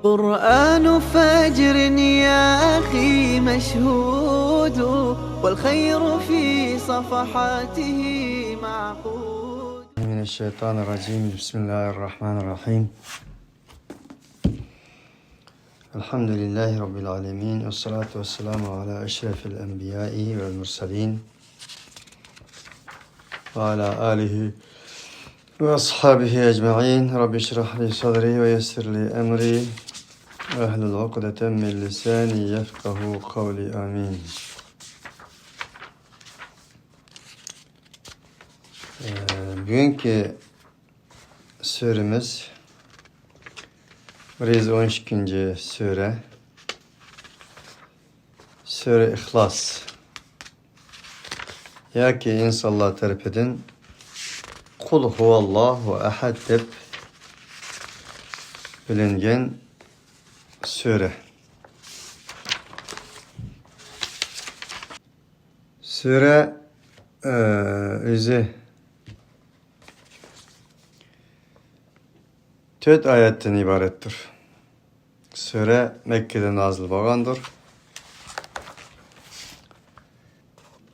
قرآن فجر يا أخي مشهود، والخير في صفحاته معقود. من الشيطان الرجيم. بسم الله الرحمن الرحيم. الحمد لله رب العالمين، والصلاة والسلام على أشرف الأنبياء والمرسلين وعلى آله وأصحابه أجمعين. رب اشرح لي صدري ويسر لي أمري واحلل عقدة من لساني يفقه قولي. آمين. Bugünkü süremiz 112. Sure, Sure İhlas yoki insonlar tarafidan Qul huvallohu ahad deb bilingan sura. Sura o'zi 4 oyatdan iboratdir. Sura Mekke'de nazil bo'lgandir.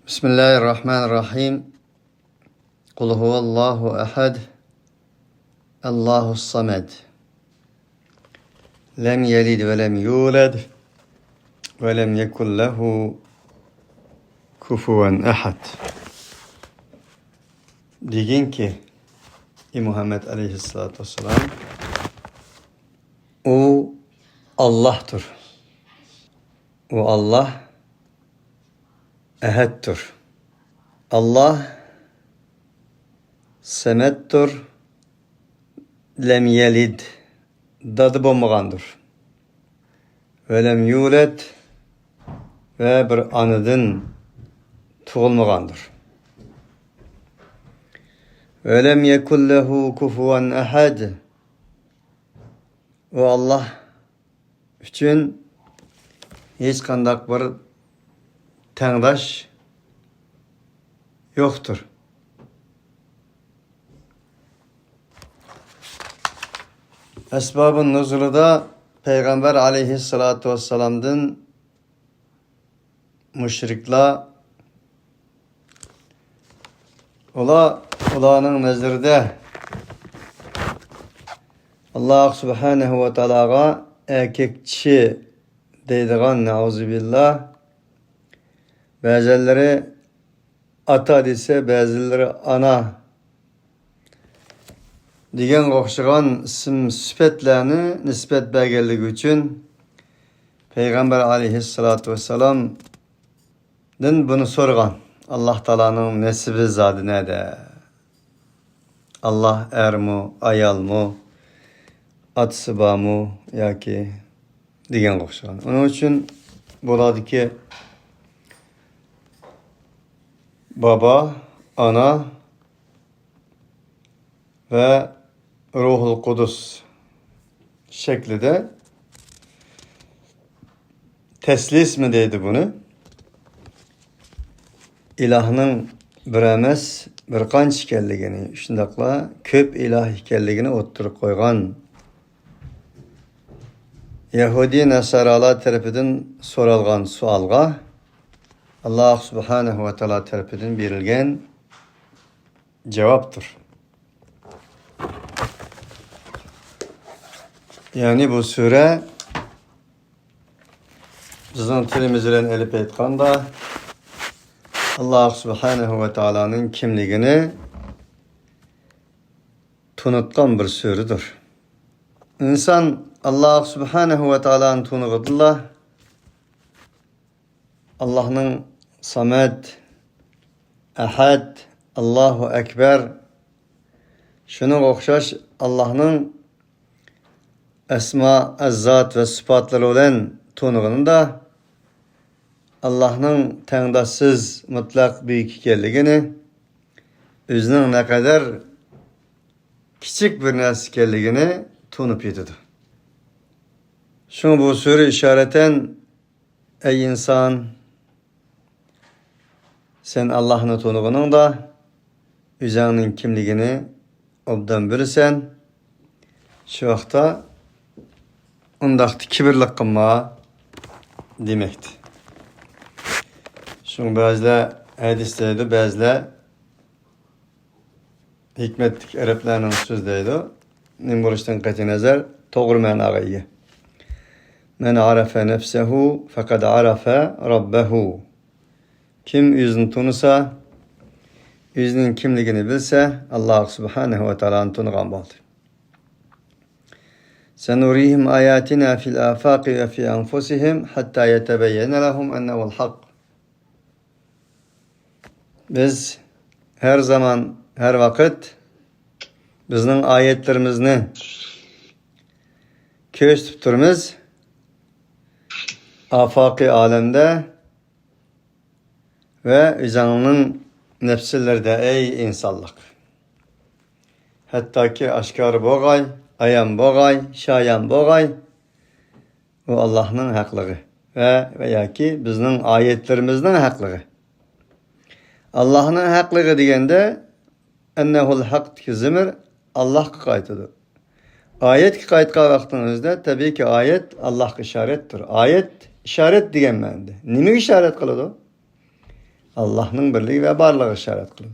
Bismillahirrahmanirrahim. Kul huvallahu ahad. Allahu samed. Lem yelid ve lem yulad ve lem yekun lehu kufuven ahad. Deginki ey Muhammed aleyhissalatu vesselam, o Allah'tır. O Allah ehaddir. Allah semettir. Lem yelid, dadı bo'lmagandir. Ve lem yulad, ve bir anadan tug'ilmagandir. Ve lem yekun lehu kufuven ahad. O Allah uchun hech qanday bir tengdosh yo'qdir. Esbab-ı Nuzul'da Peygamber aleyhissalatu vesselam'dan müşrikler ularning nazarida Allah subhanahu ve teala'ga erkekçi deydigan, nauzubillah, bazıları ata dese, bazıları ana degan o'xshagan ism sifatlarni nisbat berganligi uchun Peygamber aleyhissalatu vesselam'dan bunu so'ragan. Allah Teala'nın nesibi zadı nerede? Allah ermi, ayalmı, atisi bormi yoki degan o'xshagan. Uning uchun bo'ladiki, baba, ana ve Ruhul Kudüs şeklinde teslis mi dedi bunu? İlahının bir emas, bir qancha ekanligini, shundoqla ko'p ilah ekanligini o'ttirib qo'ygan Yahudi Nasaralar tarafidan so'ralgan sualga Allah subhanahu ve teala tarafidan berilgan cevaptır. Yani bu sure bizning tilimiz bilan elib aytganda Allah subhanahu ve teala'nın kimligini tanıtkan bir suredir. İnsan Allah subhanahu ve teala'nın tanıgıdırlar. Allah'ın Samed, Ahad, Allahu Ekber, şuna o'xshash Allah'ın esma, ezzat ve sıfatları olan tanığını da Allah'ın tengdaşsız mutlak büyük ekanligini, o'zining ne kadar kichik bir narsa ekanligini tunib yetadi. Şuna bu sure işareten, ey insan, sen Allah'ını tanığının da o'zingning kimligini obdan bilsen, shu vaqtda Undaqda kibirlik qilma demekti. Şunun ba'zilar hadis deydi, ba'zilar hikmetlik Araplarning so'zi deydi. Nim bo'lishdan qat'iy nazar to'g'ri ma'noga ega. Men arafa nefsehu fekad arafa rabbehu. Kim yüzünü tanısa, yüzünün kimligini bilse Allah Subhanahu ve Teala'nı tanıgan bo'ldi. Senurihim ayatina fil afaqi ve fi enfusihim hatta yetebeyyene lehum ennehu'l hak. Biz her zaman, her vakit bizning ayetlerimizni ko'rsatib turamiz. Afaki alemde ve üzerinin nefsillerde ey insanlık. Hatta ki aşkar boğay, ayan boğay, şayan boğay bu Allah'ın haklığı ve veya ki bizning ayetlerimizin haklığı. Allah'ın haklığı degende ennehul hak zimir Allah'a qaytadı. Ayet qaytqan vaqtingizda tabii ki ayet Allah'a işarettir. Ayet işaret degan ma'noda. Nimaga işaret qiladi? Allah'ın birliği ve varlığı işaret qiladi.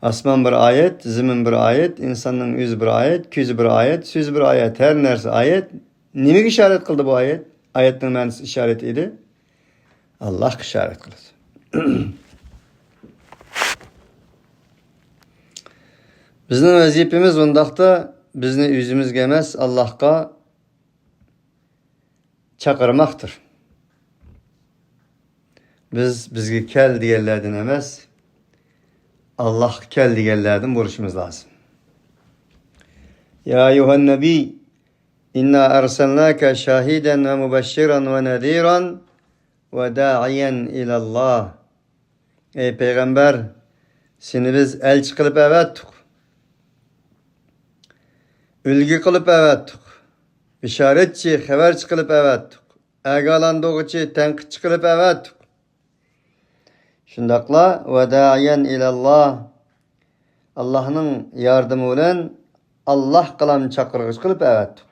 Asman bir ayet, zemin bir ayet, insanın yüzü bir ayet, küzü bir ayet, sözü bir ayet, her narsa ayet. Nimaga işaret qildi bu ayet? Ayetning ma'nosi işaret edi. Allah işaret qiladi. Bizning vazifamiz undaqda bizni yüzümüzge emas Allah'a chaqirmoqdir. Biz bizga kel deganlardan emas, Allah kel deganlardan bo'lishimiz lazım. Ya eyyuhen nebi inna erselnake şahiden ve mübeşşiran ve nediran ve da'iyen ilallah. Ey peygamber, seni biz elçi qilib avatdik. Ülgü qilib avatdik. Bisharetçi, xabarchi qilib avatdik. Agalandığıcı, tanqidchi qilib avatdik. Shundaqla ve da'iyen ilallah. Allah'ın yardımı bilan Allah qilam chaqirg'ich qilib avatdik.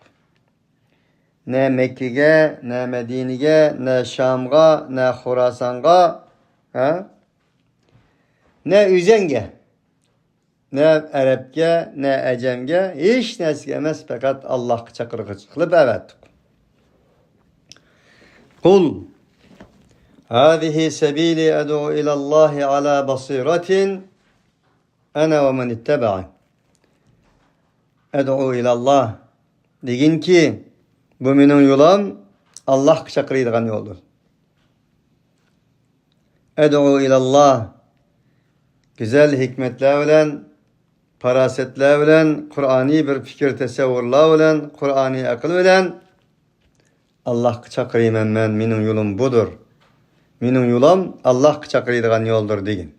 Ne Mekke'ge, ne Medine'ge, ne Şam'a, ne Khurasan'a, ha? Ne Üzenge, ne Arapga, ne Ecemge, hiç narsaga emas, faqat Allohga chaqirg'ich qilib avatdik. Qul hâzihi sebîlî ed'u ilallâhi alâ basîretin ana ve men ittebe'an. Ed'u ilallah. Degin ki bu mening yo'lim Allohga chaqiradigan yo'ldir. Ed'u ilallah. Güzel hikmetler bilan, parasetler bilan, Kur'ani bir fikir tasavvurlar bilan, Kur'ani akıl bilan Allah'a chaqirayman men, mening yo'lim budur. Mening yo'lim Allah'a chaqiradigan yo'ldir degin.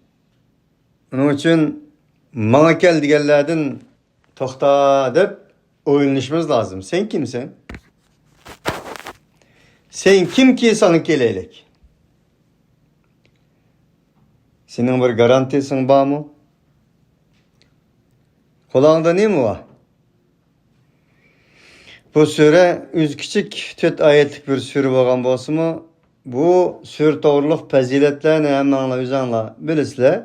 Uning uchun manga kel deganlardan to'xta deb o'ylanishimiz lazım. Sen kimsin? Sen kim ki sana keleylik? Senin bir garantisin var mı? Kulağında ne mi var? Bu sure 100 küçük 4 ayetlik bir sure bo'lgan bo'lsa-mu, bu sure to'g'riliq fazilatlarni hammanglar o'zinglar bilasizlar.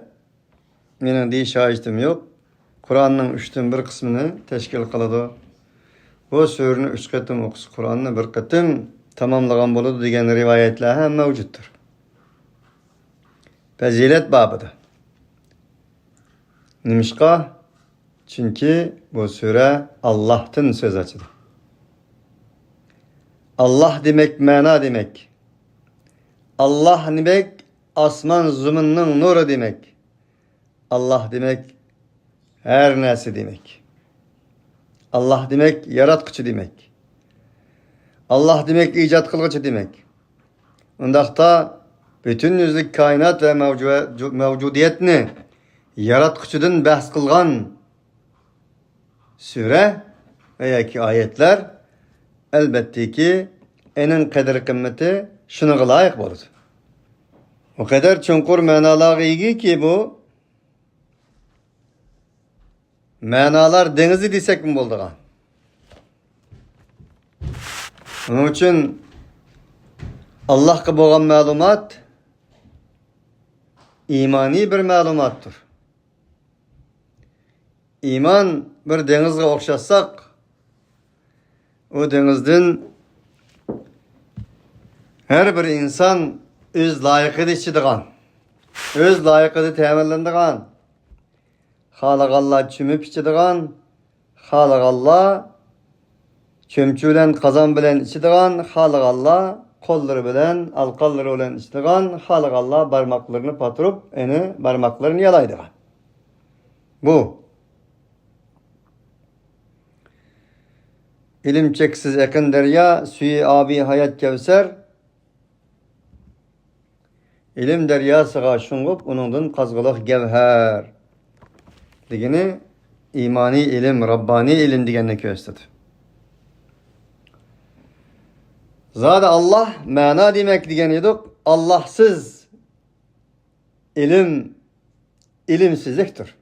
Mening deyish hojatim yo'q. Qur'onning 1/3 qismini tashkil qiladi. Bu sureni 3 qatim o'qisa Qur'onni bir qatim tamomlagan bo'ladi degan rivoyatlar ham mavjuddir. Fazilat babida. Nimishqa? Çünkü bu sure Allah'tan söz açıdı. Allah demek mana demek. Allah demek asman zumunun nuru demek. Allah demek her nesi demek. Allah demek yaratqıcı demek. Allah demek icat qilg'uchi demek. Undaqda bütün yüzlük kainat ve mevcudiyetni yaratqıcıdan bahs qilgan sure veya ki ayetler elbette ki enin kadir kıymeti şuna layık olur. O kadar çunkur manalarga ega ki bu manalar denizi desek mi bo'ldigan. Onun için Allah'a bo'lgan ma'lumot imani bir ma'lumotdir. İman bir dengizga o'xshatsak, o dengizdan her bir insan öz layiqida ichadigan, öz layiqida ta'minlanadigan, xohlaganlar cho'mib ichadigan, xohlaganlar cho'mchi bilan, qozon bilan ichadigan, xohlaganlar qo'llari bilan, alqonlari bilan ichadigan, xohlaganlar barmoqlarini patirib, eni barmoqlarini yalaydigan. Bu ilim cheksiz ekin derya, suyi abi hayat kevser. İlim deryasıga şungup, onundan qazgılıq gevher. Degeni imani ilim, Rabbani ilim deganini ko'rsatdi. Zade Allah mana demek degan edik. Allahsız ilim ilimsizliktir.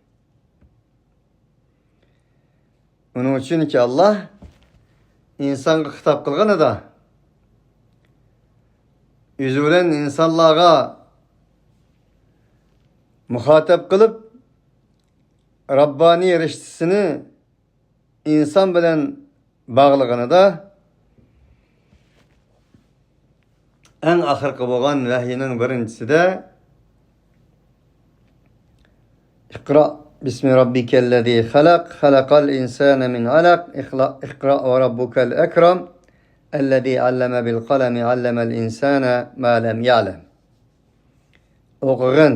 Onun için ki Allah insanga xitob qilganida o'zi bilan insonlarga muxotab qilib Rabbani rishtisini inson bilan bog'lig'inida eng oxirgi bo'lgan vahiyning birinchisida İqra bismi rabbikellezî halak, halakal insâne min alak, ikra ve rabbukel ekram, ellezî alleme bil kalemi, allemel insâne mâ lem ya'lem. O'qig'in,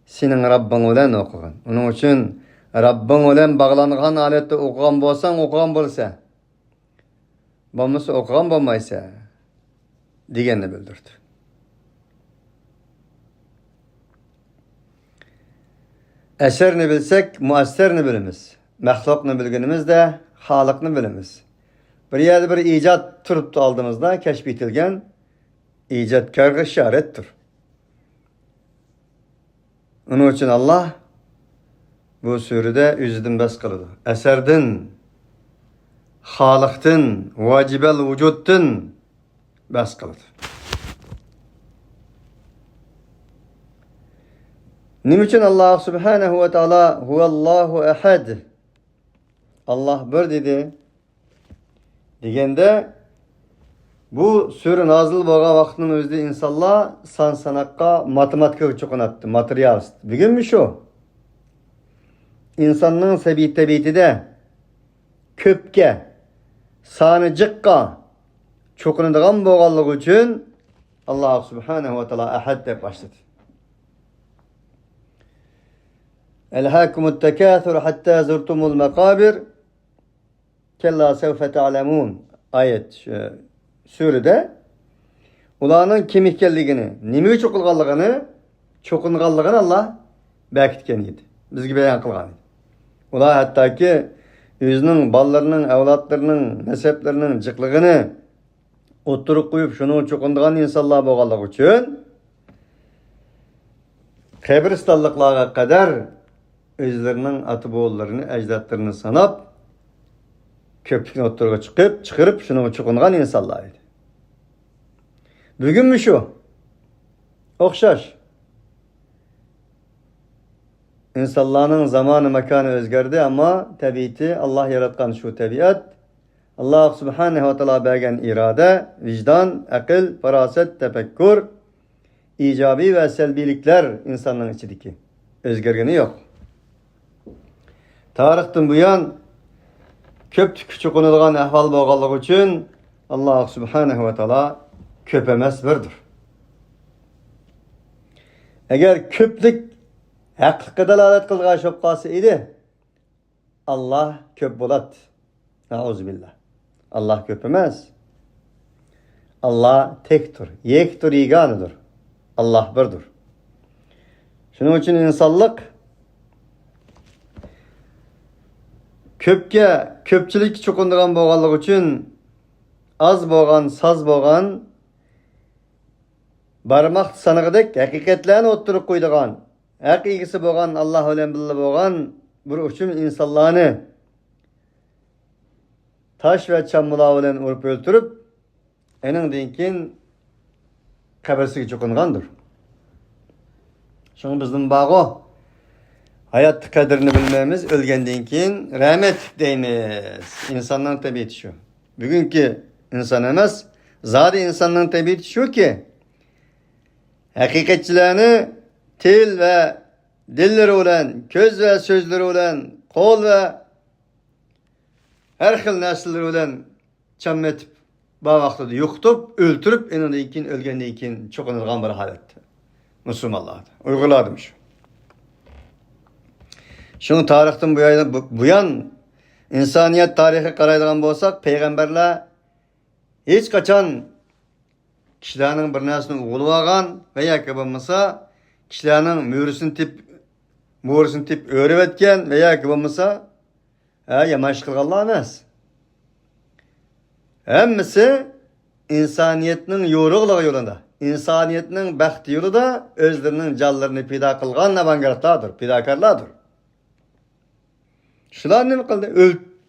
sening Rabbing bilan o'qig'in. Uning uchun Rabbing bilan bog'langan holatda o'qigan bo'lsang, o'qigan bo'lsa, bo'lmasa o'qigan bo'lmaysa deganni bildirdi. Eserni bilsek, muasserni bilimiz. Mahlukni bilganimizde, Halıkni bilimiz. Bir yerde bir icat turuptu aldığımızda, keşfetilgen icatkarga işarettir. Onun için Allah bu surede yüzüdün bes kılıdı. Eserdin, Halık'tın, vacibel vücuttun bes kılıdı. Nima uchun Allah subhanahu ve teala huvallahu ehad, Allah bir dedi deganda bu sura nozil bo'lgan vaqtning o'zida insonlar san sanoqqa, matematikaga cho'qinatdi, materialist. Bugunmi shu? Insonning sabiy tabiatida ko'pga, soni jiqqa cho'qinadigan bo'lganligi uchun Allah subhanahu ve teala ahad deb boshladi. Elhâkumut tekâthur hattâ zurtumul mekâbir kella sevfe ta'lemûn ayet surede ularning kim ekanligini, nima uchun qilganligini, cho'qinganligini Allah bekitgan edi. Bizga bayon qilgan edi. Ular hattoki o'zining bolalarining, avlodlarining, nasablarining jiqlig'ini o'ttirib qo'yib, shuni cho'qindigan insonlar bo'lganligi uchun qabristonliklarga qadar o'zlarining ota-bobolalarini, ajdodlarini sanab ko'plikni o'ttirga chiqib, chiqarib, shuni cho'qingan insonlar edi. Bugunmi shu? O'xshash. İnsanlarning zamanı, makanı o'zgardi, ammo tabiati, Allah yaratgan shu tabiat, Allah subhanahu va taolo bergan iroda, vicdan, aql, farosat, tafakkur, ijobiy va salbiyliklar insonning ichidagi o'zgargani yo'q. Tarixdan buyon ko'p cho'qinadigan ahvol bo'lganligi uchun Allah subhanahu va taolo ko'p emas, birdir. Agar ko'plik haqliqqa dalolat qilgan bo'lib qolsa edi, Allah ko'p bo'ladi. Nauzubillah. Allah ko'p emas. Allah tektir, yektir, yeganidir. Allah birdir. Shuning uchun insonlik ko'pga, ko'pchilik cho'qindigan bo'lganligi uchun oz bo'lgan, soz bo'lgan barmoq sanig'idek haqiqatlarni o'ttirib qo'ydigan, haq egisi bo'lgan, Alloh bilan birga bo'lgan bir uchun insonlarni tosh va chambular bilan urib o'ltirib, Aningdan keyin qabrsiga cho'qingandir. Shunga bizning bog'o hayot qadrini bilmaymiz, o'lgandan keyin rahmat deymiz. Insonning tabiati shu. Bugungi inson emas, zodi insonning tabiati shuki, haqiqatchilarni til va dillari bilan, ko'z va so'zlari bilan, qo'l va har xil narsalar bilan chammatib, bu vaqtida yo'qotib, o'ltirib, undan keyin o'lgandan keyin cho'qinadigan bir holat. Musulmonlarda, Uyg'urlarda shu. Shuni tarixdan buyon insoniyat tarixi qaraydigan bo'lsak, payg'ambarlar hech qachon kishilarning bir narsani o'g'ilib olgan va yoki bo'lmasa kishilarning mo'risini tep o'rib etgan va yoki bo'lmasa yomon ish qilganlar emas. Hammasi insoniyatning yo'rug'ligi yo'lida, insoniyatning baxti yo'lida o'zlarining jonlarini pido qilgan avangardlardir, fidokorlardir. Shular nima qildi?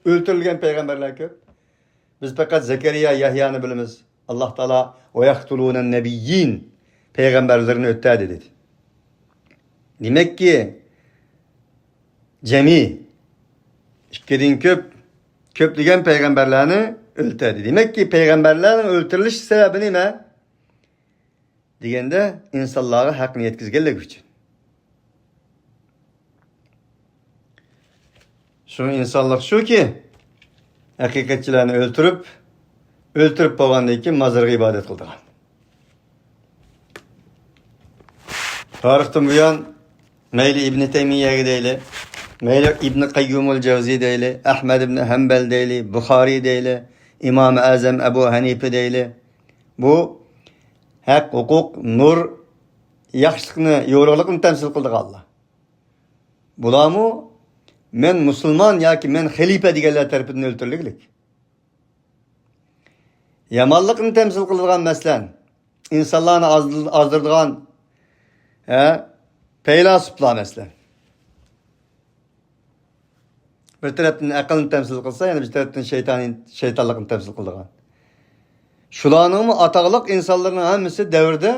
O'ltirilgan payg'ambarlar ko'p. Biz faqat Zakariya, Yahyoni bilamiz. Alloh taolo va yaqtuluna nabiyyin payg'ambarlarini o'tadi dedi. Demakki, jami ikkidan ko'p ko'plagan payg'ambarlarni o'ltirdi. Demakki, payg'ambarlarning o'ltirilish sababi nima? Deganda insonlarga haqni yetkazganligi uchun. Shu insonlik shuki, haqiqatchilarni o'ltirib bo'lgandan keyin mazorga ibodat qildigan. Tarixdan buyon mayli Ibn Taymiyaga deyli, mayli Ibn Qayyumul Javziy deyli, Ahmad ibn Hanbal deyli, Buxoriy deyli, İmam Azam Abu Hanifa deyli. Bu haq, huquq, nur, yaxshilikni, yo'rug'likni tamsil qildiganlar. Bularmu men musulmon yoki men xalifa deganlar tarafidan o'ltirilganlik. Yomonlikni tamsil qiladigan masalan, insonlarni ozdiradigan, faylasuflar masalan. Bir tarafdan aqlni tamsil qilsa, yana bir tarafdan shaytonlikni tamsil qiladigan. Shularning atoqliq insonlarning hammasi davrda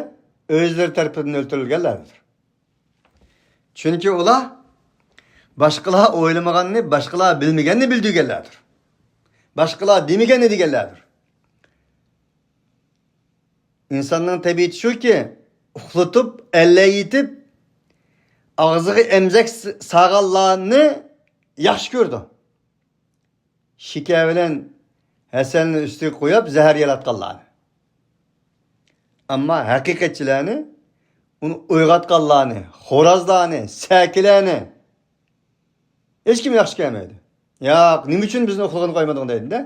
o'zlari tarafidan o'ltirilganlardir. Chunki ular boshqalar o'ylamaganni, boshqalar bilmaganni bildirganlardir. Boshqalar demaganni deganlardir. İnsanning tabiati shuki, uxlatib, allayitib, og'ziga emzak sog'anlarni yaxshi ko'rdi. Shikar bilan hasalni ustiga qo'yib zahar yaratganlarni. Ammo haqiqatchilarni, uni uyg'otganlarni, xo'rozlarni, sakilarni hech kim yaxshi ko'rmaydi. Yo'q, nima uchun bizni uxlag'ini qo'ymading deydi-da.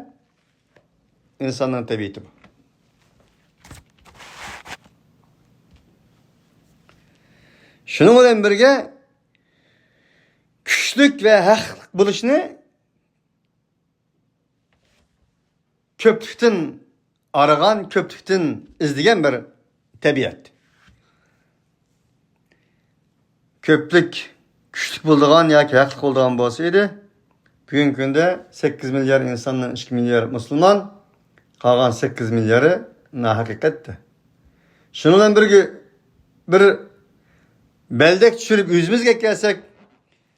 Insonning tabiati bu. Shuning bilan birga kuchlik va haqliq bo'lishni ko'plikdan aragan, ko'plikdan izlagan bir tabiat. Ko'plik kuchlik bo'ldigan yoki haqliq bo'ldigan bo'lsa edi, bugungi kunda 8 milliard insondan 2 milliard musulmon, qolgan 8 milliardi nohaqiqatda. Shuning bilan birga bir beldak tushirib o'zimizga kelsak,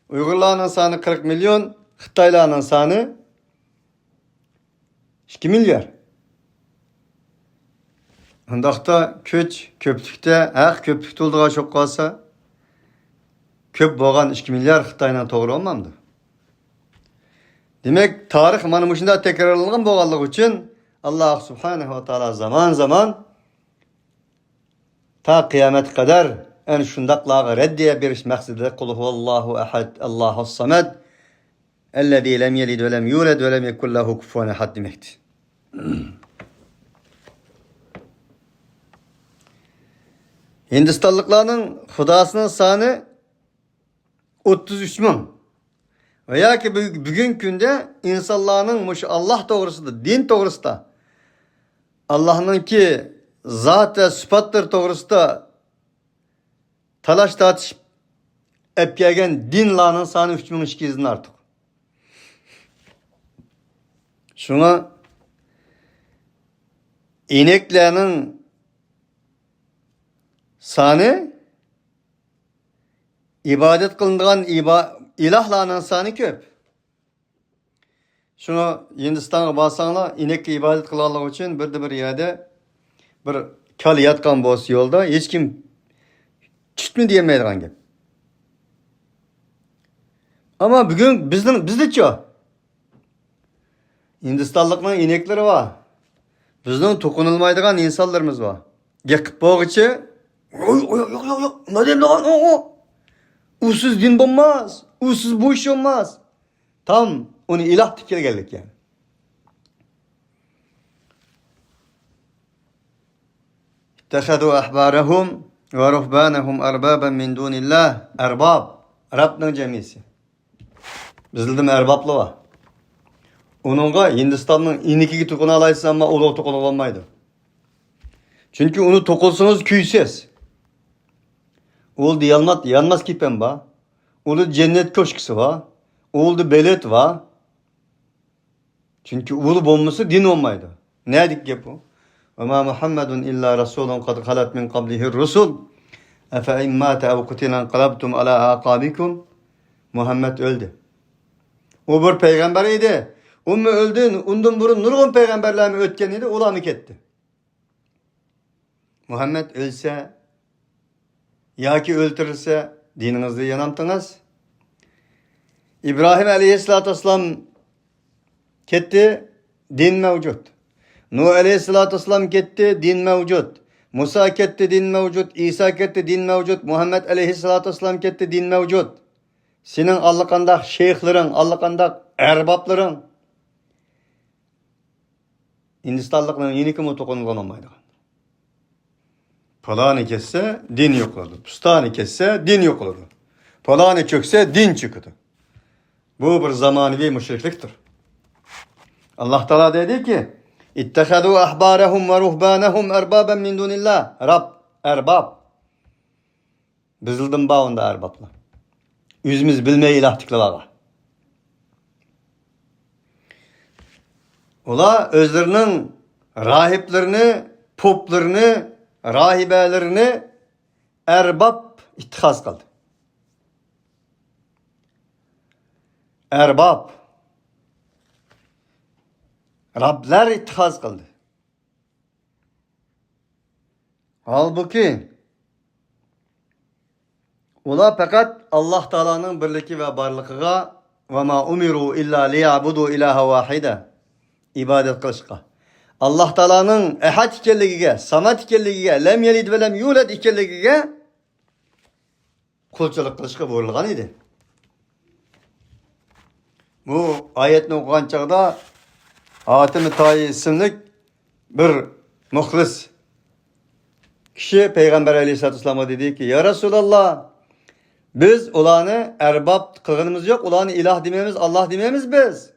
Uyg'urlarning soni 40 million, Xitoylarning soni 2 milliard. Undaqda kuch ko'plikda, haq ko'plikda bo'ldigan sho'q qolsa, ko'p bo'lgan 2 milliard Xitoyning to'g'ri bo'lmamdi. Demak, tarix mana shunday takrorlangan bo'lganligi uchun Alloh subhanahu va taolo zaman-zaman ta qiyomat qadar en şundaqlarga reddiye berish maqsadida qul huvallohu ahad, Allohus samad, ellezî lem yelid ve lem yulad ve lem yekun lehu kufuven ahad demektir. Hindistanlıklarning xudosining soni 33 ming. Va yoki bugungi kunda insonlarning mushu Alloh to'g'risida, din to'g'risida, Allohningki zot va sifatlari to'g'risida talash tartishib ep kelgan dinlarning soni 3200 dan ortiq. Shunga İneklerinin sanı ibadet kılındığan ilahlarının sanı köp. Şunu Hindistan'a bassanlar inekle ibadet kılanlar için bir de bir yerde bir kal yatkan bolsa yolda hiç kim çıtmı diyemeydigan gap. Ama bugün bizde çoğ. Hindistanlıkның inekleri var. Bizning to'qinilmaydigan insanlarımız var. Yakıp boğuçu oy oy yok yok yok ne diyeyim lan o. Usuz din olmaz. Usuz bu iş olmaz. Tam onu ilah tikir geldik yani. İttehadu ahbarahum ve ruhbanahum erbaben min dunillah. Erbab. Rabbinin cemisi. Bizildim erbaplı var. Onunla Hindistan'ın inikiga to'qina olasiz, ama ulug' to'qina olmaydi. Çünkü onu to'qilsanız kuysiz. Oldu yanmaz kipen ba. Oldu cennet köşküsü var. Oldu belet var. Çünkü ulu bolmasa din olmaydı. Ne dik gap bu? Ve ma Muhammedun illa rasulun kad halat min qablihi rusul. Efe in mate ev kutilen qalabtum ala aqabikum. Muhammed öldü. O bir peygamber idi. O mu öldü? Ondan burun nurgun peygamberler mi ötken idi? Ola mı ketti? Muhammed ölse ya ki öldürülse dininizde yanamtınız. İbrahim aleyhissalatü vesselam ketti, din mevcut. Nuh aleyhissalatü vesselam ketti, din mevcut. Musa ketti, din mevcut. İsa ketti, din mevcut. Muhammed aleyhissalatü vesselam ketti, din mevcut. Senin allaqandaq şeyhlerin, allaqandaq erbapların Hindistanlıqның yeni to'qinilgan olmaydi. Palani kesse din yok olurdu. Pustani kesse din yok olurdu. Palani çökse din çıkıyordu. Bu bir zamanevi müşrikliktir. Allah Teala dedi ki İttehadu ahbarahum ve ruhbanahum erbaben min dunillah. Rab, erbab. Bizildim bağında erbaplar. Yüzümüz bilmey ilah tiklabağa. Ola özlerinin rahiplerini, poplarını, rahibelerini erbab ittihaz kıldı. Erbab. Rabler ittihaz kıldı. Halbuki ola fakat Allah Teala'nın birliki ve barlıkıga ve ma umiru illa liya'budu ilaha vahide ibadet qilishga. Allah Teala'nın ehad ekanligiga, samad ekanligiga, lem yelid ve lem yulad ekanligiga qulchilik qilishga buyurilgan edi. Bu ayetni o'qigan chog'da Hatim Tayi isimli bir muhlis kişi Peygamber Aleyhisselatü Vesselam'a dedi ki Ya Resulallah biz ulanı erbab kılgınımız yok. Ulanı ilah dememiz, Allah dememiz biz.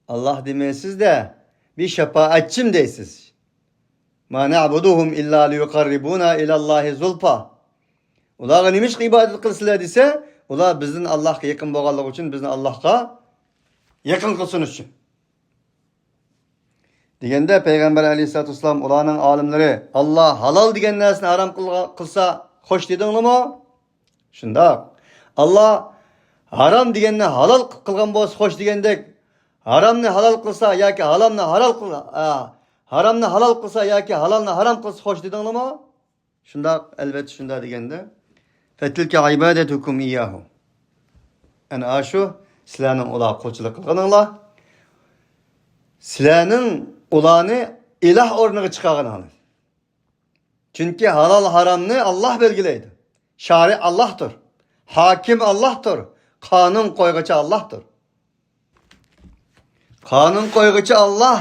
Allah demesiz de bir şefaatçim deysiz. Ma na'buduhum illa liyukarribuna ilallahi zulfa. Ularga nimish ibadet qilsinlar desa, ular bizni Allohga yaqin bo'lganligi uchun bizni Allohga yaqin qilsin uchun. Deganda Payg'ambar aleyhissalatu vesselam ularning olimlari Allah halol degan narsani harom qilsa xo'sh dedinglarmi? Shundoq. Allah harom deganni halol qilgan bo'lsa xo'sh degandek, haramni halol qilsa yoki halolni halol haramni halol qilsa yoki halolni harom qilsa xo'sh dedinglarmi? Shundoq, albatta shundoq deganda fetilke ibadetukum iyyahu. Ana shu sizlarning ular qulchilik qilganinglar, sizlarning ularni ilah o'rniga chiqarganinglar. Chunki halol haromni Allah belgilaydi. Şari Allah'tır. Hakim Allah'tır. Kanun koygucu Allah'tır. Kanun koygucu Allah.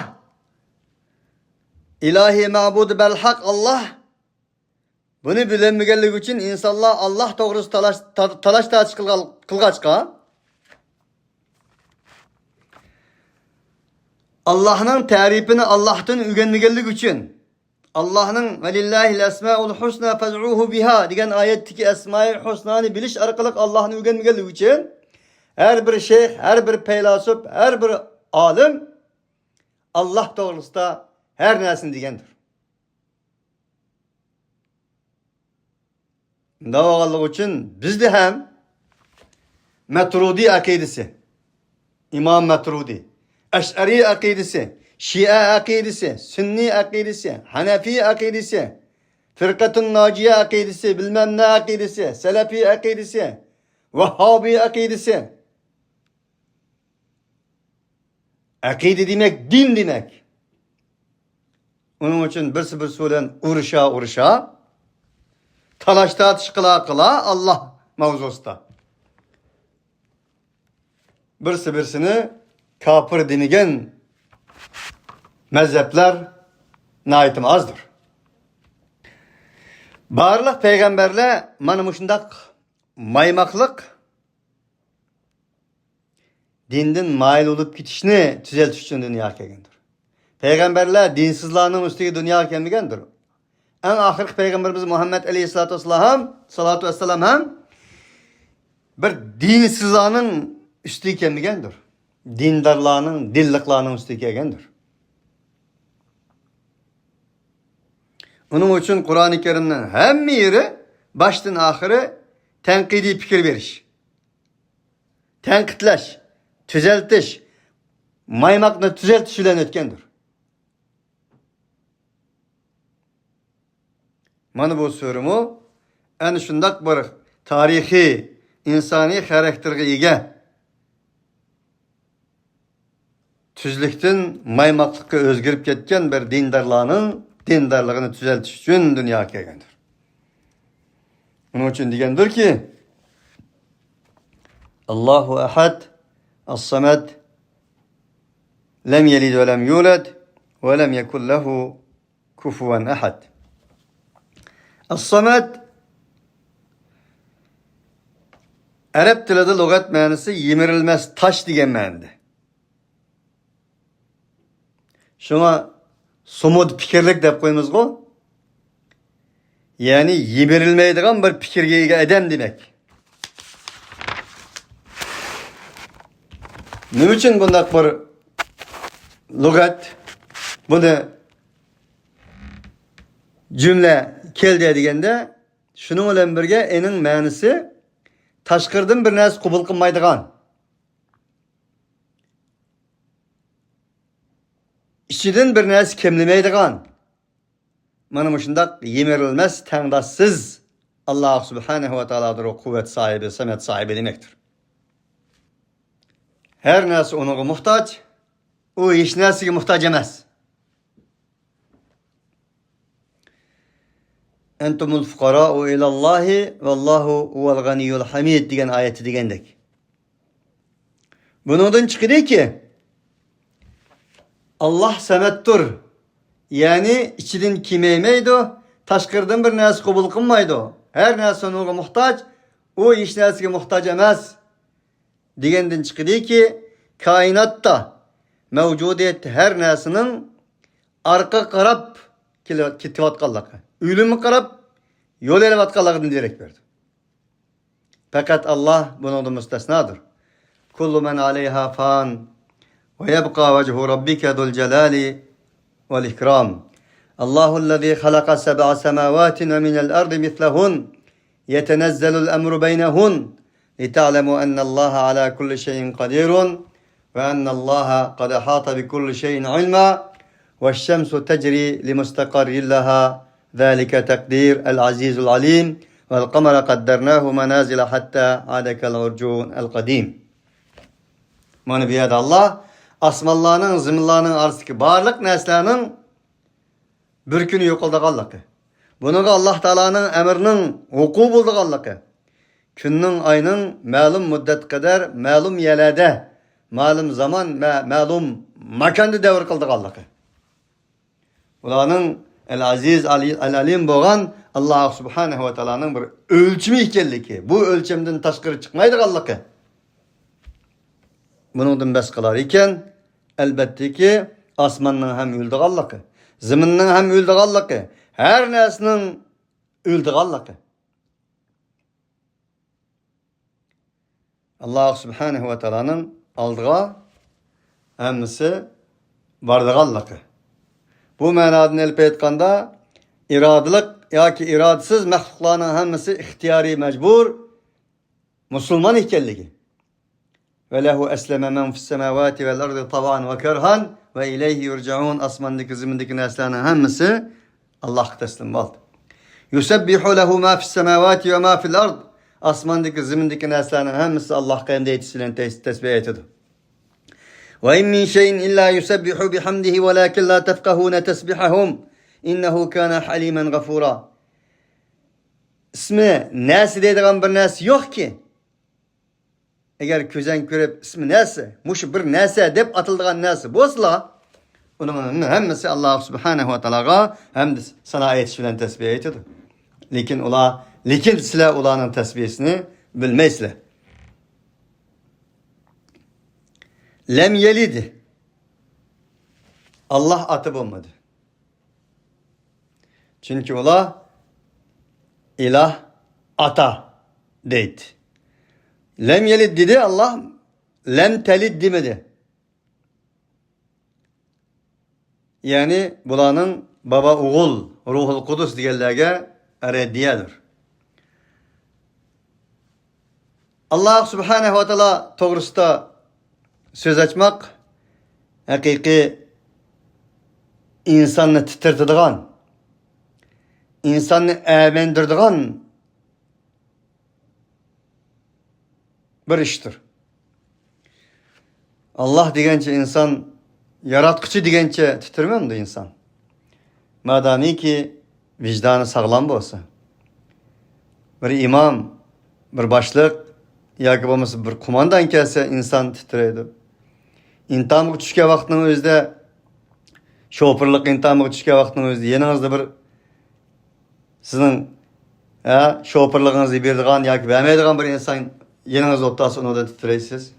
İlahi ma'budu belhak Allah. Bunu bilinmegenlik için insanlar Allah doğrusu talaş tartış kılgaçka Allah'ın tarifini Allah'tan öğrenmegenlik için Allah'ın velillahil esmaul husna fez'uhu biha degan ayetdeki esmail husnani bilish orqali Allah'ını öğrenmegenlik için her bir şeyh, her bir feylasuf, her bir alim Allah doğrusunda her narsani degandir. Bunda bo'lganligi uchun bizda ham Maturidi aqidasi, İmam Maturidi, Eş'ari aqidasi, Şia aqidasi, Sünni aqidasi, Hanefi aqidasi, Firkatun Naciye aqidasi, bilmem ne aqidasi, Selefi aqidasi, Vehhabi aqidasi. Aqide demek din demek. Onun için birisi birisi bilan urusha urusha, talash tartish qila qila Allah mavzusida. Birisi birisini kafir demigan mezhepler naitim azdır. Barlıq peygamberler mana mushundaq maymoqliq dinden mail olup ketishni tuzatish uchun dunyoga kelgandir. Peygamberler dinsizlarning ustiga dunyoga kelmagandir. En oxirgi peygamberimiz Muhammed aleyhissalatu vesselam ham bir dinsizlarning ustiga kelmagandir. Dindarlarning, dinliqlarning ustiga kelgandir. Onun için Kur'an-ı Kerim'nin hamma yeri baştan ahiri tenkidi fikir veriş. Tenkitleş, tüzeltiş, maymakni tüzeltiş bilan o'tgandir. Mana bu so'rumu ana shundoq bir tarixiy insoniy xarakterga ega tuzlikdan maymoqlikka o'zgarib ketgan bir dindorlarning dindarligini tuzatish uchun dunyoga kelgandir. Uning uchun degandirki, Allahu ahad, as-samad, lem yelid ve lem yulad ve lem yekun lehu kufuven ahad. As-samad Arap tilida lug'at ma'nosi yemirilmas tosh degan ma'noda. Shunga somut fikirlik deb qo'yamiz-ku. Ya'ni yemirilmaydigan bir fikrga ega odam demak. Nima uchun bundaq bir lug'at buni jumla keldi deganda, shuning bilan birga ening ma'nosi tashqirdan bir narsa qabul qilmaydigan, ichidan bir narsa kemlamaydigan, mana shundoq yemirilmas, tangdoshsiz Alloh subhanahu va taolodir, u quvvat sahibi, samat sahibi demakdir. Her narsa uningga muhtoj, u hech narsaga muhtoj emas. Entumul fukara'u ilallahi vallahu huvel ganiyyul hamid degan oyati degandek. Bundan chiqadiki, Allah samattur. Ya'ni ichidan kemaymaydi, tashqaridan bir narsa qabul qilmaydi. Her narsa uningga muhtoj, u hech narsaga muhtoj emas degandan chiqadiki, koinotda mavjudiyat her narsaning orqa qarab ketayotganligi, o'limga qarab yo'l elayotganligidan derek berdi. Fakat Allah bundan müstesnadır. Kullu men aleyha fan ve yebqa vechhu rabbike zul celali vel ikram. Allahu allazi halaka seb'a semavatin ve minel ardı mislehun yetenezzelul emru beynehun lita'lemu ennallaha ala kulli şeyin kadirun ve ennallaha kad ahata bi kulli şeyin ilma ve şemsu tecri li mustakarrin leha zalike takdir el azizul alim vel kamera kaddernahu menazile hatta ade kel urcun el kadim. Mana bu yerda Allah osmonlarning, zaminlarning orasidagi barliq narsalarning bir kuni yo'qoldiganligi, bunga Alloh taoloning amrining vuqu bo'ldiganligi, kunning, oyning ma'lum muddat qadar ma'lum yerlarda, ma'lum zamon va ma'lum makonda davr qildiganligi, ularning el aziz el alim bo'lgan Alloh subhanahu va taoloning bir o'lchimi ekanligi, bu o'lchamdan tashqari chiqmaydiganligi. Buningdan bas qilar ekan, albattaki osmonning ham o'ldiganligi, zaminning ham o'ldiganligi, har narsaning o'ldiganligi. Alloh subhanahu va taoloning oldiga hammasi bordiganligi. Bu manadan elip aytganda iradılık yoki iradasiz mahluqlarning hammasi ixtiyoriy majbur musulmon ekanligi. Ve lehu esleme men fis semavati vel ardı tavan ve kerhan ve ileyhi yurcaun. Osmondagi zimindagi narsalarning hammasi Allohga taslim bo'ldi. Yusabbihu lehu ma fis semavati ve ma fil ard. Osmondagi zimindagi narsalarning hammasi Allohga hamd aytish bilan tasbih aytadi. Ve in min şeyin illa yusabbihu bihamdihi velakin la tefkahuna tesbihahum. İnnehu kana halimen gafura. İsmi nasi deydigan bir narsa yo'qki. Agar ko'zan ko'rib ismi nasi, mushu bir narsa deb atildigan narsa bo'lsa, uning hammasi Alloh subhanahu va taologa hamd sano aytish bilan tasbih aytadi. Lekin ular, lekin sizlar ularning tasbihisini bilmaysizlar. Lem yelid. Allah atı bo'lmadi. Çünkü ular ilah ata deydi. Lem yelid dedi Allah, lem telid demedi. Yani bularning baba oğul, ruhul kudüs deganlarga reddiyadir. Allah subhanahu ve teala to'g'risida so'z açmak haqiqiy insonni titirtadigan, insonni amandirdigan bir ishdir. Allah degancha inson, yaratquchi degancha titirmamdi inson. Madamiki vicdanı sağlam bo'lsa, bir imom, bir boshliq yoki bo'lmasa bir qo'mondan kelsa inson titraydi. Intiqomga tushgan vaqtning o'zida, shofirlik intiqomiga tushgan vaqtning o'zida yaningizda bir sizning shofirligingizni beradigan yoki bermaydigan bir inson yaningizda o'tirsa, undan titraysiz.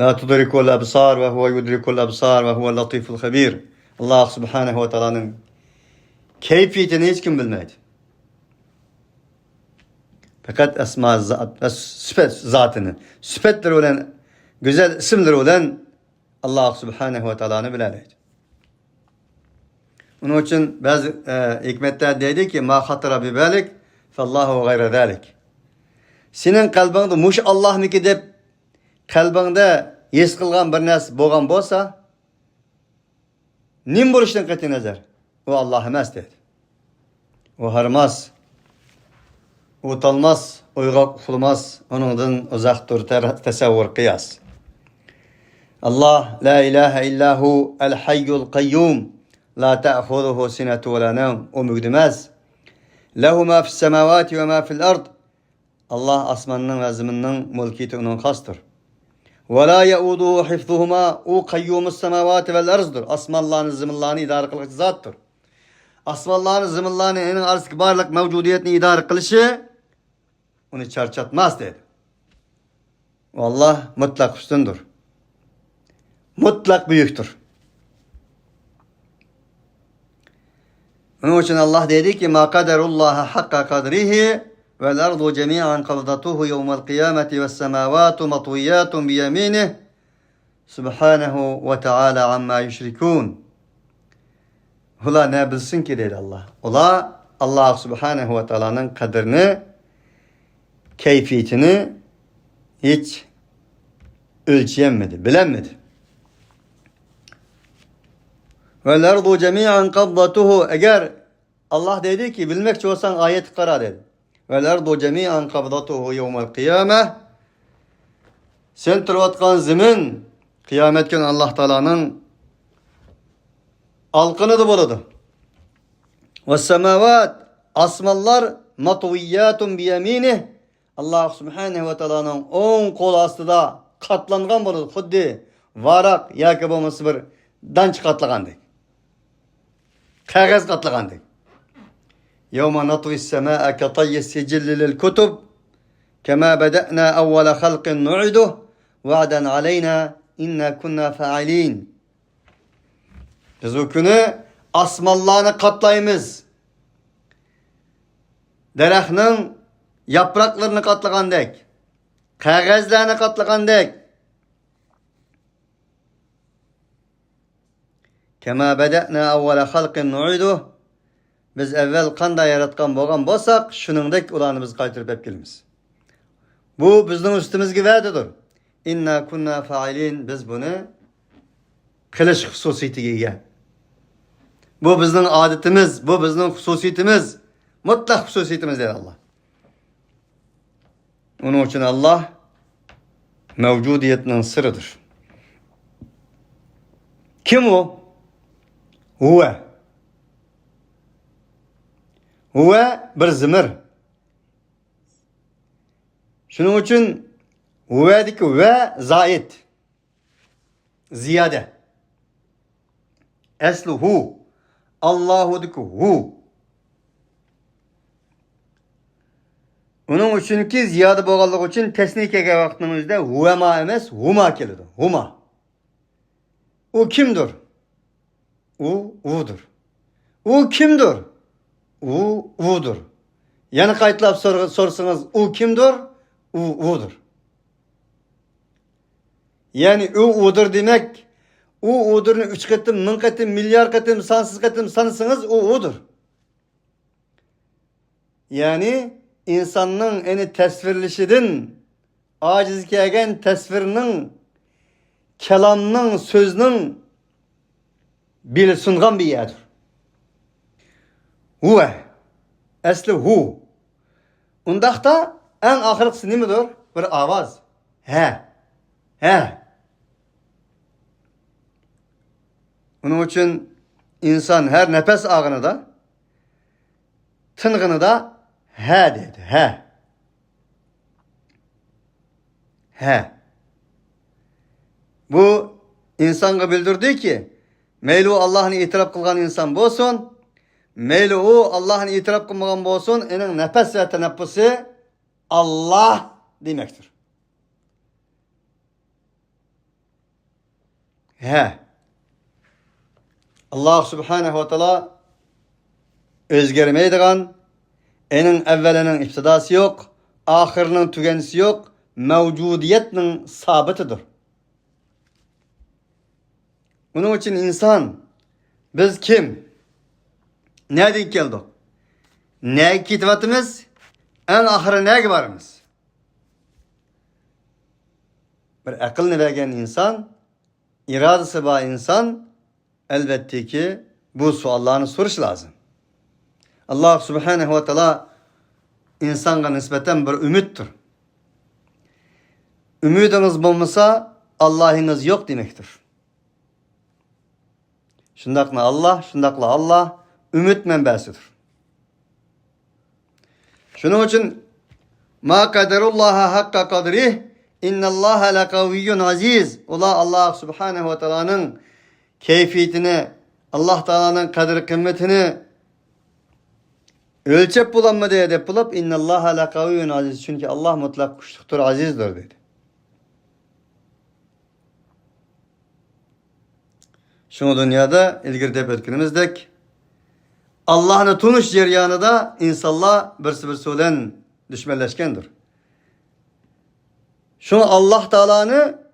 La tudrikul absar ve huve yudrikul absar ve huve latiful habir. Allah subhanahu ve teala'nın keyfiyetini hiç kim bilmeydi. Fakat esma zat ve sıfat zatını, sıfatları olan, güzel isimleri olan Allah subhanahu ve teala'nı bilerdi. Onun için bazı hikmetler dedi ki ma hatara bi balik fallahu gayre zalik. Senin kalbinde muş Allah'niki deb kalbinde his qilgan bir narsa bo'lgan bo'lsa, nim bo'lishdan qat'iy nazar, o Allah emas dedi. O harmaz, o talmaz, uyg'oq uxlamaz, uningdan uzoqdir tasavvur qiyas. Allah la ilaha illa hu el hayyul qayyum la ta'khuzuhu sinetu ve la nevm. O mügdümez. Lehu ma fis semavati ve ma fil ard. Allah asmanının ve zemininin mülkiyeti onun khasdır. Ve la yauduhu hifzuhuma. O kayyumus semavati vel arzdır. Asmanlarını, zeminlerini idare kılıcı zattır. Asmanlarını, zeminlerini en arz barlık mevcudiyetini idare kılışı onu çarçatmaz dedi. Allah mutlak üstündür. Mutlak büyüktür. Onun için Allah dedi ki ma kaderullaha hakka kadrihi vel ardu cemi'an qabdatuhu yevmel kıyameti ves semavatu matwiyatun biyeminih subhanahu ve teala amma yüşrikun. Ula ne bilsin ki dedi Allah. Ula Allah subhanahu ve teala'nın kaderini, keyfiyetini hiç ölçeyemedi, bilemedi. Vel ardu cemi'an qabdatuhu. Eğer Allah dedi ki bilmekçi olsan ayet kara dedi. Vel ardu cemi'an qabdatuhu yevmel kıyame. Sen turayotgan zemin kıyamet günü Allah Teala'nın alqınıdı boladı. Ve semavat asmanlar matviyyatun biyeminih. Allah Subhanahu ve Teala'nın on kol astida katlangan boladı. Xuddi varak yoki bo'lmasa bir danch katlagandek. Qog'oz katlagandek. يوم نطوي السماء كطي السجل للكتب كما بدأنا أول خلق نعيده وعدا علينا إنا كنا فاعلين. Biz o günü asmanlarını katlayımız. Daraxtning yapraklarını katlagandek, qog'ozlarni katlagandek. Kema beda'na avvela halqin nu'iduh. Biz evvel qanday yaratgan bo'lgan bo'lsak, shuningdek ularni biz qaytarib olib kelamiz. Bu bizning ustimizga va'dadir. İnna kunna failin. Biz bunu qilish xususiyatiga ega. Bu bizning adetimiz, bu bizning xususiyatimiz. Mutlaq xususiyatimiz dedi Allah. Onun için Allah mevcudiyetinin sırrıdır. Kim o? Huve. Huve bir zimir. Şunun için huve'deki ve zait. Ziyade. Eslu hu. Allahu'daki hu. Onun uchunki ziyoda bo'lganligi uchun tasniya kelgan vaqtning o'zida huvama emas, huma keladi. Huma. U kimdir? U udur. U kimdir? U udur. Yana qaytlab sorsangiz u kimdir? U udur. Ya'ni u udur demak, u udurni 3 qatim, 1000 qatim, milyar qatim, sansiz qatim sanasangiz u udur. Ya'ni insanның eni tasvirlashidan aciz kelgan tasvirning, kalamning, so'zning beli sungan bir yerdir. Huve. Asli hu. Undaqda eng oxirgisi nimadir? Bir ovoz. He. He. Uning uchun inson har nafas og'inida, ting'inida he dedi. He. He. Bu insonga bildirdiki, mayli u Allohni e'tirof qilgan inson bo'lsin, mayli u Allohni e'tirof qilmagan bo'lsin, uning nafas va tanaffusi Allah demakdir. He. Allah subhanahu va taolo o'zgarmaydigan, ening avvalining ibtidosi yo'q, oxirining tuganisi yo'q, mavjudiyatning sobitidir. Buning uchun inson biz kim? Nereden keldik? Nega ketyapmiz? Eng oxiri nega boramiz? Bir aqlni bergan inson, irodasi bor inson elbette ki bu suallarni so'rash lazım. Allah subhanahu va taolo insonga nisbatan bir umiddir. Umidingiz bo'lmasa Allah'ınız yo'q demektir. Shundaqla Allah, shundaqla Allah ümit menbesidir. Şunun için ma kaderullaha hakka kadrih innallaha lekaviyyun aziz. Ula Allah subhanahu ve teala'nın keyfiyetini, Allah Teala'nın kadir kıymetini ölçep bulanmadı dep bulup innallaha lekaviyyun aziz. Çünkü Allah mutlak kuşluktur, azizdir dedi. Şunu dünyada ilgiri dep ötkenimizdek Allah'ını tunuş jarayonida insanlar birisi birisi bilan dushmanlashgandir. Shuni Allah Teala'nı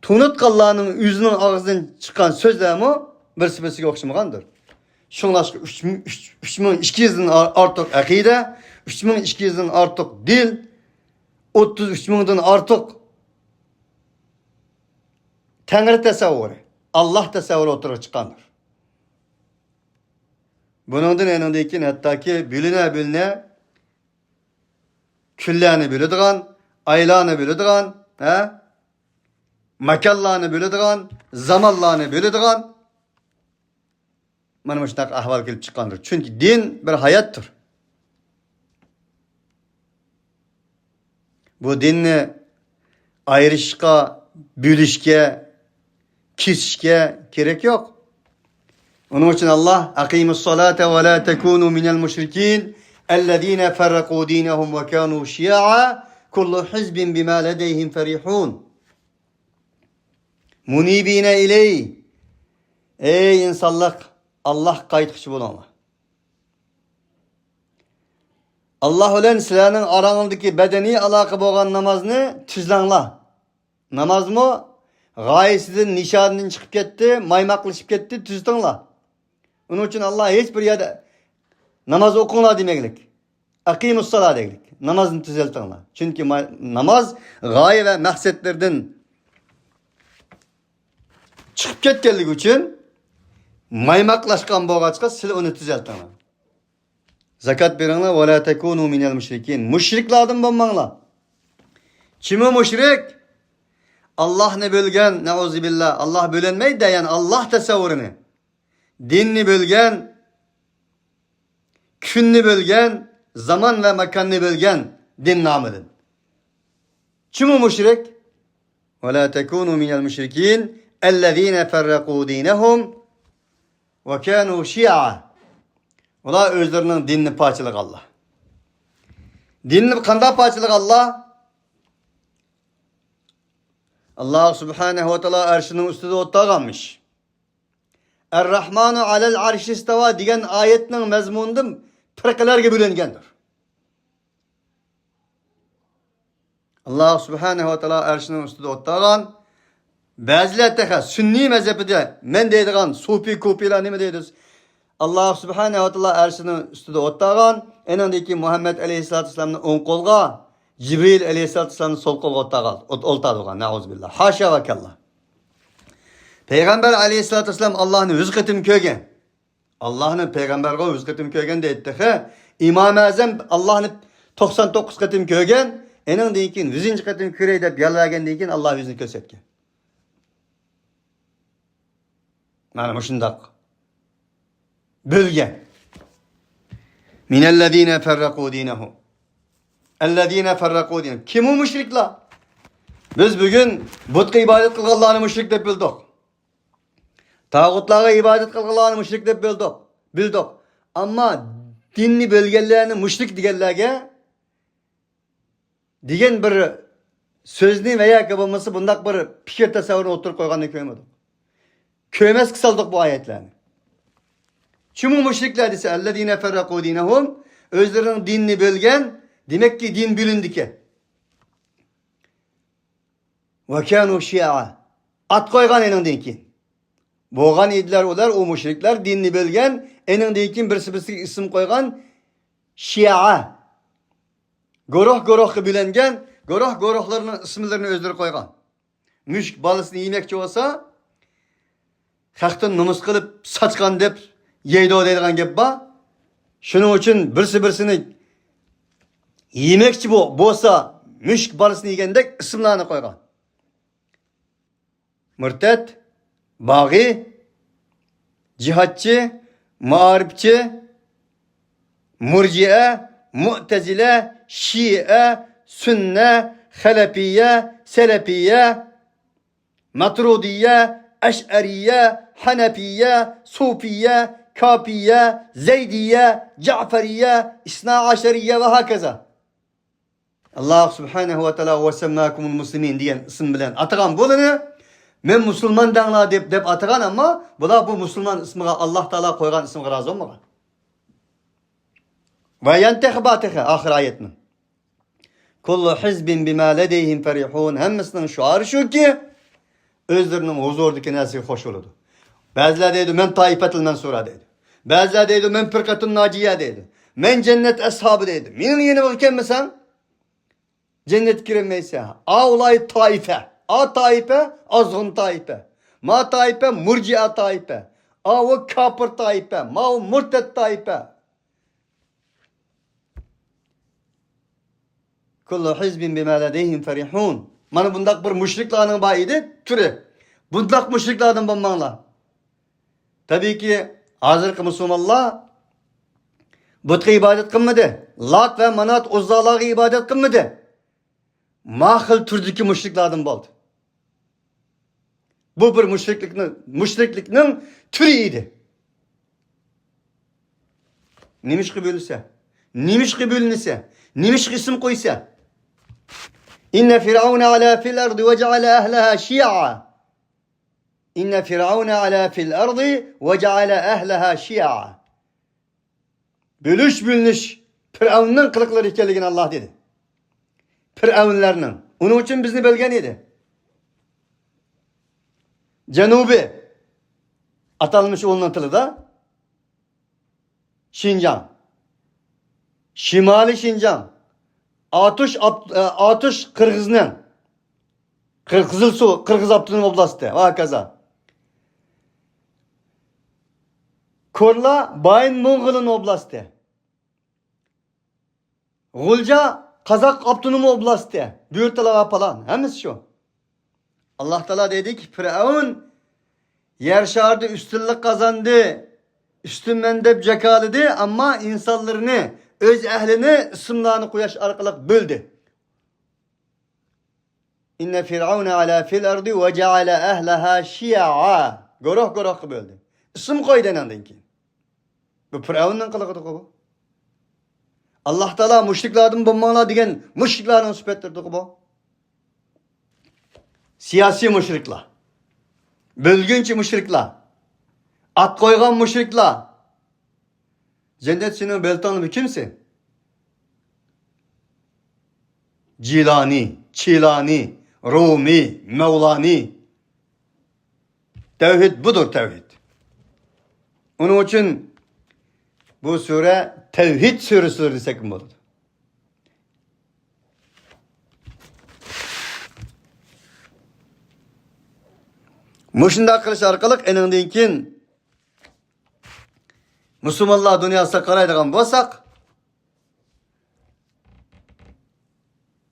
tunutqanlarning o'zining og'zidan chiqqan so'zlarmi birisi birisiga o'xshamagandir. Shunglashqa 3200 dan ortiq aqida, 3200 dan ortiq dil, 33 mingdan ortiq Tangri tasavvuri, Allah tasavvuri o'tirib chiqqandir. Buningdan eningdan keyin hattoki bo'lina kunlarni bo'ladigan, aylarni bo'ladigan, ha? Makonlarni bo'ladigan, zamonlarni bo'ladigan mana shunaqa ahvol kelib chiqqandir. Chunki din bir hayotdir. Bu dinni ayirishga, bo'lishga, kesishga kerak yo'q. Onun için Allah aqimus salate ve la tekunu minel müşrikin ellezine ferraku dinehum ve kanu şi'a kullu hizbin bima ledeyhim ferihun. Munibine iley. Ey insanlık, Allah qaytqıcı bo'linglar. Allah bilan sizlarning orangizdagi badaniy aloqa bo'lgan namozni tuzlanglar. Namozmi G'oyasidan, nishonidan chiqib ketdi, maymoqlashib ketdi, tuzitinglar. Uning uchun Alloh hech bir yerda namoz o'qinglar demaklik. Aqimus-salat deylik. Namozni tuzaltinglar. Chunki namoz g'oya va maqsadlardan chiqib ketganligi uchun maymoqlashgan bo'lg'achqa sizlar uni tuzaltinglar. Zakat beringlar va la takunu minal mushrikin. Mushriklardan bo'lmanglar. Kimi mushrik? Allah'ni bo'lgan, nauzubillah. Allah bo'linmaydi, ya'ni Allah tasavvurini. Dinni bo'lgan, kunni bo'lgan, zaman va makonni bo'lgan din nomidan. Kim u mushrik? Va la takunu minal mushrikin ellezine ferraqu dinahum va kanu shi'a. Ular o'zlarining dinini parchalaganlar. Dinni qanday parchalaganlar? Allah subhanahu va taolo arshining ustida o'tirganmish. Er-Rahmanu alel arşi istava degan oyatning mazmunidan firqalarga bo'lingandir. Allah subhanahu va taolo arshining ustida o'tirgan. Ba'zilar taxa sunniy mazhabida men deydigan sufiy kopiylar nima deydi? Allah subhanahu va taolo arshining ustida o'tirgan. Enindiki Muhammad alayhisolatu vasallamni o'ng qo'lga, Jibril alayhisolatu vasallamni so'l qo'lga o'tirgan, o'ltirgan. Nauzubillah. Hasha va kalla. Payg'ambar alayhisolatu vasallam Allohni 100 qatim ko'rgan. Allohni payg'ambarga 100 qatim ko'rgan deydi. Ha, İmam Azam Allohni 99 qatim ko'rgan. Eningdan keyin 100 qatim ko'ray deb yalvargandan keyin Alloh yuzini ko'rsatgan. Mana shundoq bo'lgan. Minellezine ferraqu dinahum. Ellezine ferraqu dinahum. Kim o müşrikler? Biz bugün butga ibodat qilganlarni mushrik deb bildik. Tağutlarga ibodat qilganlarni mushrik deb bildik. Bildik. Ammo dinni bo'lganlarni mushrik deganlarga degan bir so'zni veya bo'lmasa bundaq bir fikr tasavvurni o'tirib qo'yganni ko'rmadik. Ko'rmasga soldik bu oyatlarni. Kim o müşrikler desa ellezine ferraqu dinahum o'zlarining dinini bo'lgan, demekki din bo'lindiki. Va kanu shi'a. At qo'ygan eningdan keyin. Bo'lgan edilar ular o müşrikler dinni bo'lgan, eningdan keyin birsi birsiga ism qo'ygan shi'a. Guruh guruhga bo'lingan, guruh guruhlarining ismlarini o'zlari qo'ygan. Mushuk bolasini yemoqchi bo'lsa, haqdan nomus qilib sochgan deb yeydi deydigan gap bor. Shuning uchun birsi birsini yemoqchi bo'lsa, mushuk bolasini yegandek ismlarni qo'ygan. Murtad, bag'i, jihatchi, maarifchi, murji'a, mu'tazila, şi'a, sünne, halefiye, selefiye, matrudiye, eş'eriye, hanefiye, sufiye, kafiye, zeydiye, ca'feriye, isna aşeriye ve hakaza. Allah subhanahu ve teala ve semmakumul muslimin degan ism bilan atagan bo'lini men musulmon danglar deb atagan, ammo bular bu musulmon ismiga Allah Taolo qo'ygan ismga rozi bo'lmagan. Va yantahi oxir oyatni. Kullu hizbin bima ladayhim farihun. Hammasining shuari shuki, o'zlarining huzuridagi narsaga xush bo'ladi. Ba'zilar deydi men toifatul mansura deydi. Ba'zilar deydi men firqatun naciya deydi. Men cennet ashabı deydi. Mening yenimga kelmasan cennet kiremeyse. Avlay taife. A taife azgın taife. Ma taife murci'a taife. A o kafir taife. Ma o murted taife. Kullu hizbin bima ladayhim farihun. Mana bundaq bir müşriklarning bor edi turi. Bundaq müşriklardan bo'lmanglar. Tabiiyki hozirgi musulmonlar butga ibodat qilmadi. Lat va Manat Uzzalarga ibodat qilmadi. Ma xil turdagi mushriklardan bo'ldi. Bu bir mushriklikning turi edi. Nimishqi bo'lsa, nimishqi bo'linsa, nimishqi ism qo'ysa. İnne firavuna ala fil ardı ve ceale ahlaha şi'a. İnne firavuna ala fil ardı ve ceale ahlaha şi'a. Bölüş bölünüş Firavunning qiliqlari ekanligini Allah dedi. Firavunlarning. Uning uchun bizni bilgan edi. Janubi atalmış onun tilida Şinjan. Şimali Şinjan. Atuş Qirg'izning Qizilsuv Qirg'iz Abtonom oblasti va hokazo. Korla Bayin Mo'ng'ilin oblasti. G'ulja Kazak Abtonom oblasti. Buyurtalar falan. Hemmesi şu. Allah Teala dedi ki Firavun yer şardı üstünlük kazandı. Üstün deb cekaladı ama insanlarını, öz ehlini ısımlarını kuyaş arkalık böldü. İnne firavune ala fil ardı ve ceale ehleha şi'a. Goroh goroh böldü. İsim koydu enandan ki. Bu Firavundan kılıkıdı bu. Allah Teala müşriklerden bulmana diyen müşriklerin süpettirdi bu. Siyasi müşrikler. Bölgünçü müşrikler. At koygan müşrikler. Cennet senin beltanı kimsin? Cilani, Çilani, Rumi, Mevlani. Tevhid budur tevhid. Onun için bu sure tevhid suresidir desek mi olur? Muşunda qilish orqali eningdan keyin Müslümanlar dünyasına qaraydigan bo'lsak,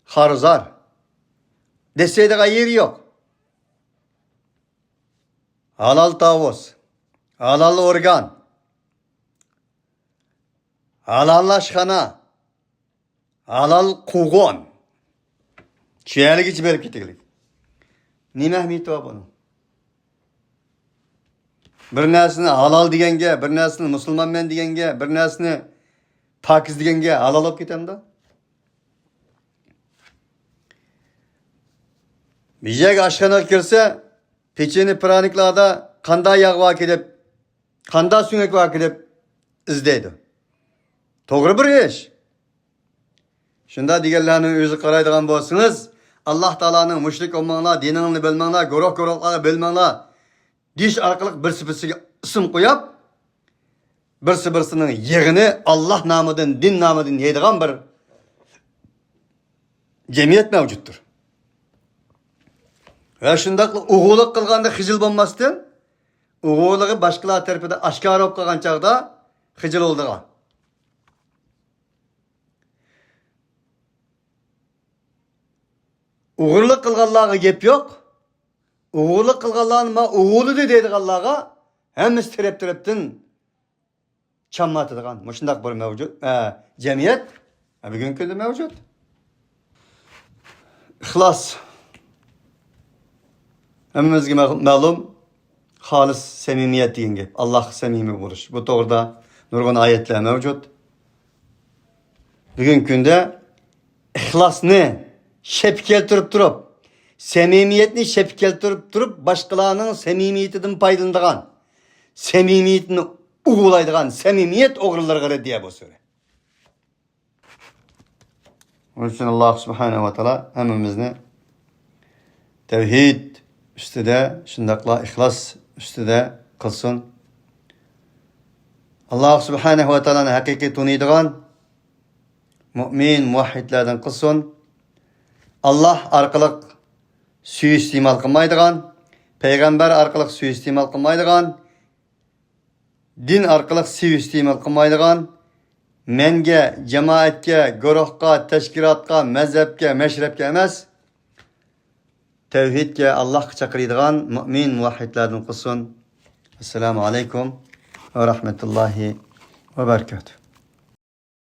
xarzar deseydigan yeri yo'q. Halal tavus, halal organ, halal aşxana, halal quvg'on. Shu yergacha berib ketaylik. Nima ahamiyati bor buni? Bir narsani halal deganga, bir narsani musulmonman deganga, bir narsani pokiz deganga halal bo'lib ketamdi? Bijak aşxanaga kirsa, pecheni praniklarda qanday yog' bor deb, qanday sunak bor deb izlaydi. To'g'ri bir ish. Shunda deganlarning o'zi qaraydigan bo'lsangiz, Alloh taoloning mushrik bo'lmanglar, diningni bilmanglar, guruh-guruhlarga bo'lmanglar deyish orqali birsi-birsiga ism qo'yib, birsi-birsining yig'ini Alloh nomidan, din nomidan yeydigan bir jamiyat mavjuddir. Va shundaqla o'g'irlik qilganda xijil bo'lmasdan, o'g'irligi boshqalar tarafida oshkor bo'lib qolgan chog'da xijil bo'ldigan. O'g'irlik qilganlarga gap yo'q. O'g'irlik qilganlarni ma o'g'irlidi deydiganlarga hammasi taraf-tarafdan chammatadigan shundaq bir mavjud jamiyat bugungi kunda mavjud. Ixlos hammamizga ma'lum, xolis samimiyat degan gap. Alloh samimiy bo'lish. Bu to'g'rida nurg'un oyatlar mavjud. Bugungi kunda ixlosni shep keltirib turib, samimiyatni shep keltirib turib, boshqalarning samimiyatidan foydalanadigan, samimiyatni o'g'irlaydigan samimiyat o'g'rilariga raddiya bu sura. Onun uchun Alloh subhanahu va taolo hammamizni tavhid ustida, shundaqla ixlos ustida qilsin. Alloh subhanahu va taoloni haqiqiy taniydigan mu'min muvahhidlardan qilsin. Alloh orqali suiiste'mol qilmaydigan, payg'ambar orqali suiiste'mol qilmaydigan, din orqali suiiste'mol qilmaydigan, menga, jamoatga, guruhga, tashkilotga, mazhabga, mashrabga emas, tavhidga, Allohga chaqiradigan mu'min muvahhidlardan qilsin. Assalomu alaykum va rahmatullohi va barakatuh.